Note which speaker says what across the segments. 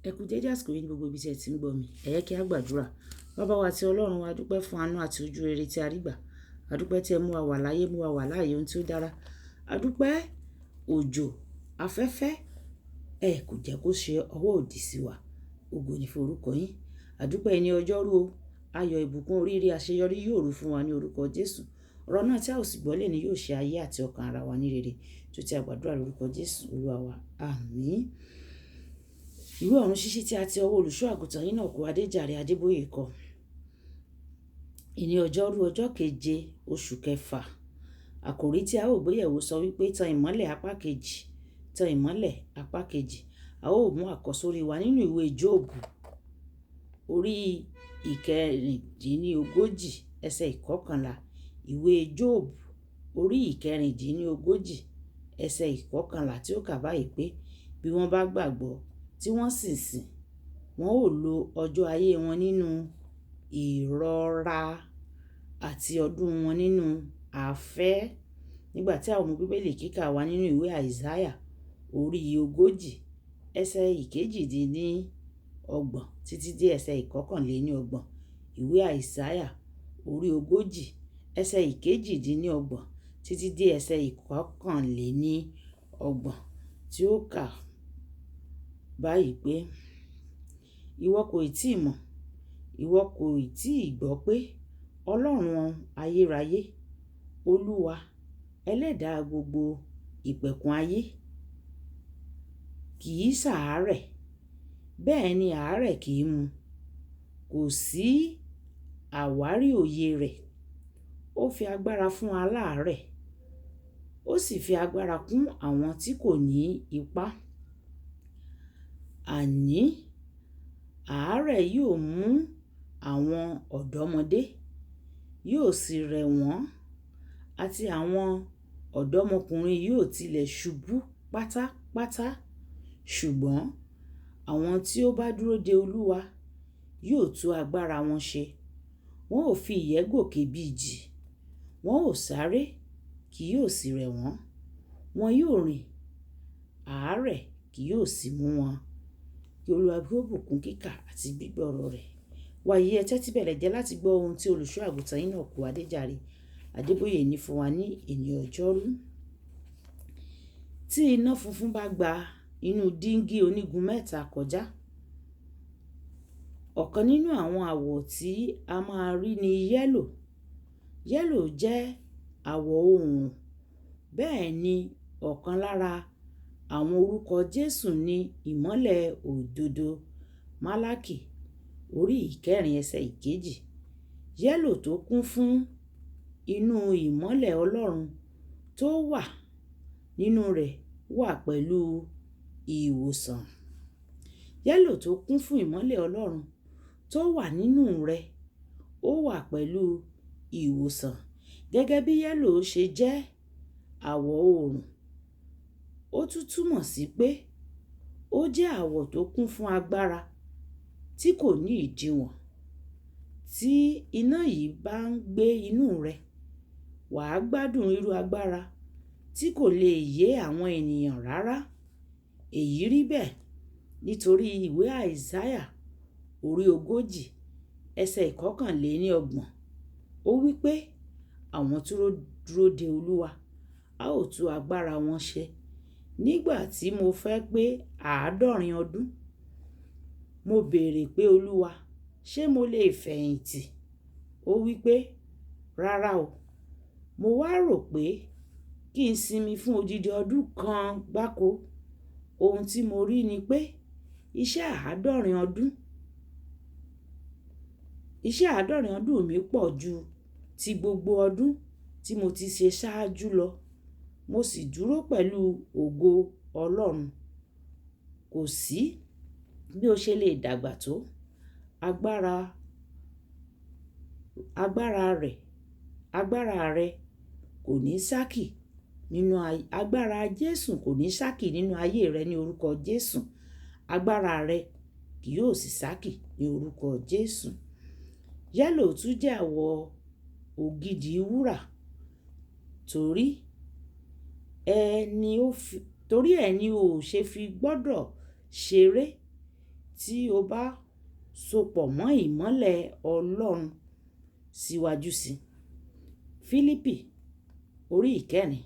Speaker 1: Ẹ kú dédé àsìkò yìí ní gbogbo ibi tí ẹ ti ń gbọ́ mi. Ẹ jẹ́ kí a gbàdúrà. Baba wa àti Ọlọ́run wa, a dúpẹ́ fún àánú àti ojú rere tí a rí gbà. A dúpẹ́ tí ẹ mú wa wà láyé, mú wa wà láàyè ohun tí ó dára. A dúpẹ́ òjò, afẹ́fẹ́, ẹ kò jẹ́ kó ṣe ọwọ́ òdì sí wa. Ògo ni fún orúkọ yín. A dúpẹ́ ní ọjọ́rú o. Ayọ̀, ìbùkún, oríire, àṣeyọrí yóò rú fún wa ní orúkọ Jésù. Ọ̀rọ̀ náà tí a ò sì gbọ́ lónìí yóò ṣe ayé àti ọkàn ara wa ní rere. Tó tí a gbàdúrà lórúkọ Jésù Olúwa wa. Àmín. Ìwé ọ̀run ṣíṣí tí a ti ọwọ́ olùṣọ́ àgùntàn yín náà kó Adéjàre Adébóyè kọ. Ìní ọjọ́rú ọjọ́ keje oṣù kẹfà. Àkòrí tí a ó gbéyẹ̀wò sọ wípé tan ìmọ́lẹ̀ apá kejì, tan ìmọ́lẹ̀ apá kejì. A ó mú àkọ́sórí wa nínú ìwé Jóòbù orí ìkẹrìndínlógójì ẹsẹ̀ ìkọkànlá. Ìwé Jóòbù orí ìkẹrìndínlógójì ẹsẹ̀ ìkọkànlá tí ó kà báyìí pé bí wọ́n bá gbàgbọ́ tí wọ́n sì sìn, wọn ó lo ọjọ́ ayé wọn nínú ìrọra àti ọdún wọn nínú afẹ́. Nígbà tí a ó mú Bíbélì kíkà wá nínú ìwé Àìsáyà orí 40 ẹsẹ̀ ìkejìdínlọ́gbọ̀n títí dé ẹsẹ̀ ìkọkànléníọgbọ̀n. Ìwé Àìsáyà orí 40 ẹsẹ̀ ìkejìdínlọ́gbọ̀n títí dé ẹsẹ̀ ìkọkànléníọgbọ̀n tí ó kà báyìí pé ìwọ kò ì tí mọ̀, ìwọ kò ì tí gbọ́ pé Ọlọ́run ayérayé, Olúwa, ẹlẹ́dàá gbogbo ìpẹ̀kun ayé, kì í ṣàárẹ̀, bẹ́ẹ̀ ni àárẹ̀ kì í mú. Kò sí àwárí òye rẹ̀. Ó fi agbára fún aláàárẹ̀, ó sì fi agbára kún àwọn tí kò ní ipá. Àní àárẹ̀ yóò mú àwọn ọ̀dọ́mọdé, yóò sì rẹ̀ wọ́n, àti àwọn ọ̀dọ́mọkùnrin yóò tilẹ̀ ṣubú pátápátá. Ṣùgbọ́n àwọn tí ó bá dúró de Olúwa yóò tú agbára wọn ṣe. Wọn ó fi ìyẹ́ gòkè bí ìjì, wọn ó sáré kì yóò sì rẹ̀ wọ́n. Wọn yóò rìn, àárẹ̀ kì yóò sì mú wọn. Kí Olúwa kí ó bùkún kíkà àti gbígbọ́ ọ̀rọ̀ rẹ̀. Wàyí ẹ tẹ́tí bẹ̀lẹ̀ jẹ́ láti gbọ́ ohun tí olùṣọ́ àgùntàn yín náà kú Adéjàre Adébóyè ní fún wa ní èní ọjọ́rú. Tí iná funfun bá gba inú díngí onígun mẹ́ta kọjá, ọ̀kan nínú àwọn àwọ̀ tí a máa rí ni yẹ́lò. Yẹ́lò jẹ́ àwọ̀ oòrùn. Bẹ́ẹ̀ ni ọ̀kan lára àwọn orúkọ Jésù ní ìmọ́lẹ̀ òdodo. Málákì orí ìkẹrin ẹsẹ̀ ìkejì. Yẹ́lò tó kún fún inú ìmọ́lẹ̀ Ọlọ́run tó wà nínú rẹ̀ wà pẹ̀lú ìwòsàn. Yẹ́lò tó kún fún ìmọ́lẹ̀ Ọlọ́run tó wà nínú rẹ̀ ó wà pẹ̀lú ìwòsàn. Gẹ́gẹ́ bí yẹ́lò ṣe jẹ́ àwọ̀ oòrùn, ó tún túmọ̀ sí pé ó jẹ́ àwọ̀ tó kún fún agbára tí kò ní ìdíwọ̀n. Tí iná yìí bá ń gbé inú rẹ, wà á gbádùn irú agbára tí kò lè yé àwọn ènìyàn rárá. Èyí rí bẹ́ẹ̀ nítorí ìwé Àìsáyà orí 40 ẹsẹ̀ ìkọkànléníọgbọ̀n. Ó wí pé àwọn tí ó dúró de Olúwa, a ó tú agbára wọn ṣe. Nígbà tí mo fẹ́ pé 70 ọdún, mo béèrè pé Olúwa, ṣé mo lè fẹ̀yìntì? Ó wí pé, rárá o. Mo wá rò pé kí n sinmi fún odidi ọdún kan gbáko. Ohun tí mo rí ni pé iṣẹ́ 70 ọdún, iṣẹ́ 70 ọdún mi pọ̀ ju ti gbogbo ọdún tí mo ti ṣe ṣáájú lọ. Mo sì dúró pẹ̀lú ògo Ọlọ́run. Kò sí bí o ṣe lè dàgbà tó. Agbára, agbára rẹ̀, agbára rẹ kò ní sákì nínú ayé, agbára Jésù kò ní sákì nínú ayé rẹ ní orúkọ Jésù. Agbára rẹ kì yóò sì sákì ní orúkọ Jésù. Yẹ́lò tún jẹ́ àwọ̀ ògidì wúrà torí ẹni ó fi, torí ẹ ni ò ṣe fi gbọ́dọ̀ ṣeré. tí o bá sopọ̀ mọ́ ìmọ́lẹ̀ Ọlọ́run síwájú sí. Fílípì orí 4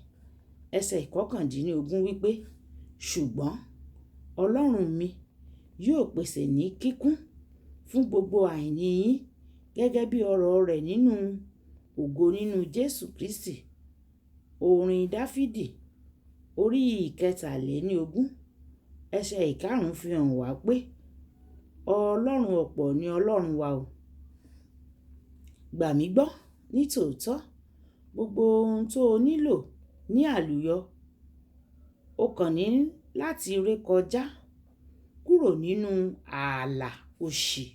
Speaker 1: ẹsẹ̀ 19 wípé, ṣùgbọ́n Ọlọ́run mi yóò pèsè ní kíkún fún gbogbo àìní yín gẹ́gẹ́ bí ọrọ̀ rẹ̀ nínú ògo nínú Jésù Kristi. Orin Dáfídì orí 23 ẹsẹ̀ 5 fi hàn wá pé Ọlọ́run ọ̀pọ̀ ni Ọlọ́run wa o. Gbà mí gbọ́ ní tòótọ́, gbogbo ohun tó o nílò ní àlùyọ, o kàn ní láti rékọjá kúrò nínú ààlà òṣì.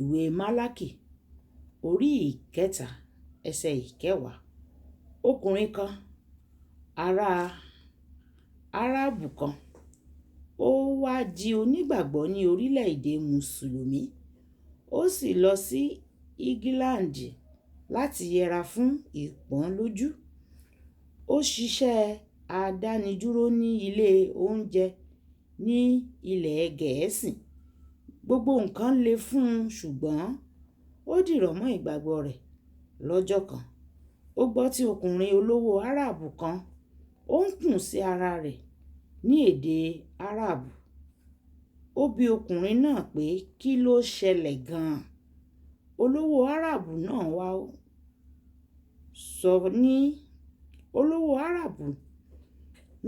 Speaker 1: Ìwé Málákì orí 3 ẹsẹ̀ 10. Ọkùnrin kan, ará Árábù kan, ó wá di onígbàgbọ́ ní orílẹ̀-èdè Mùsùlùmí, ó sì lọ sí Ígílàndì láti yẹra fún ìpọ́nlójú. Ó ṣiṣẹ́ àdánidúró ní ilé oúnjẹ ní ilẹ̀ Gẹ̀ẹ́sì. Gbogbo nǹkan le fún un, ṣùgbọ́n ó dìrọ̀ mọ́ ìgbàgbọ́ rẹ̀. Lọ́jọ́ kan, ó gbọ́ tí ọkùnrin olówó Árábù kan ó ń kùn sí ara rẹ̀ ní èdè Árábù. Ó bi ọkùnrin náà pé kí ló ṣẹlẹ̀ gan-an. Olówó Árábù náà wá sọ ní olówó Árábù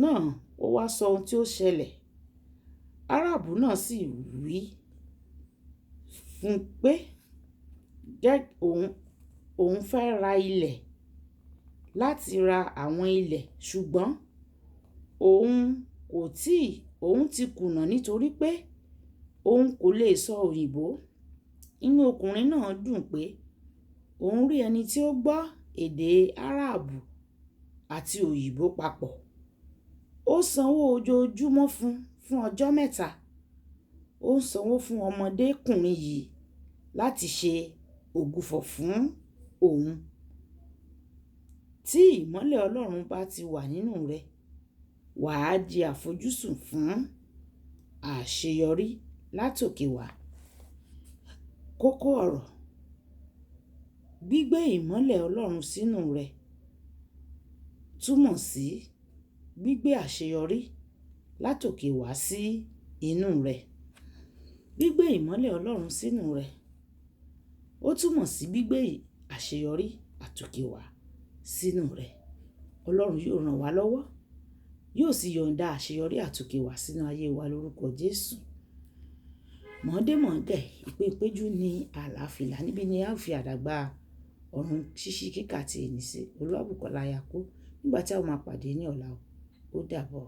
Speaker 1: náà ó wá sọ ohun tí ó ṣẹlẹ̀. Árábù náà sì wí fún pé òun fẹ́ ra ilẹ̀ láti ra àwọn ilẹ̀, ṣùgbọ́n òun kò tí òun ti kùnà nítorí pé òun kò lè sọ òyìnbó. Inú ọkùnrin náà dùn pé òun rí ẹni tí ó gbọ́ èdè Árábù àti òyìnbó papọ̀. Ó sanwó ojoojúmọ́ fún ọjọ́ mẹ́ta. Ó ń sanwó fún ọmọdékùnrin yìí láti ṣe ògùfọ̀ fún òun. Tí ìmọ́lẹ̀ Ọlọ́run bá ti wà nínú rẹ, wà á di àfojúsùn fún àṣeyọrí látòkè wá. Kókó ọ̀rọ̀: gbígbé ìmọ́lẹ̀ Ọlọ́run sínú rẹ túmọ̀ sí gbígbé àṣeyọrí látòkè wá sí inú rẹ. Gbígbé ìmọ́lẹ̀ Ọlọ́run sínú rẹ, ó túmọ̀ sí gbígbé àṣeyọrí àtòkè wá sínú rẹ. Ọlọ́run yóò ràn wá lọ́wọ́, yóò sì yọ̀nda àṣeyọrí àtòkè wá sínú ayé wa lórúkọ Jésù. Mọ̀ọ́démọ̀ọ́gẹ̀, ìpéǹpéjú ní àlàáfíà. Níbí ni a ó fi àdàgbà ọ̀run ṣíṣí kíkà tí èní sí. Olúwabùkọ́lá Ayako. Nígbà tí a ó máa pàdé ní ọ̀la o. Ó dàbọ̀.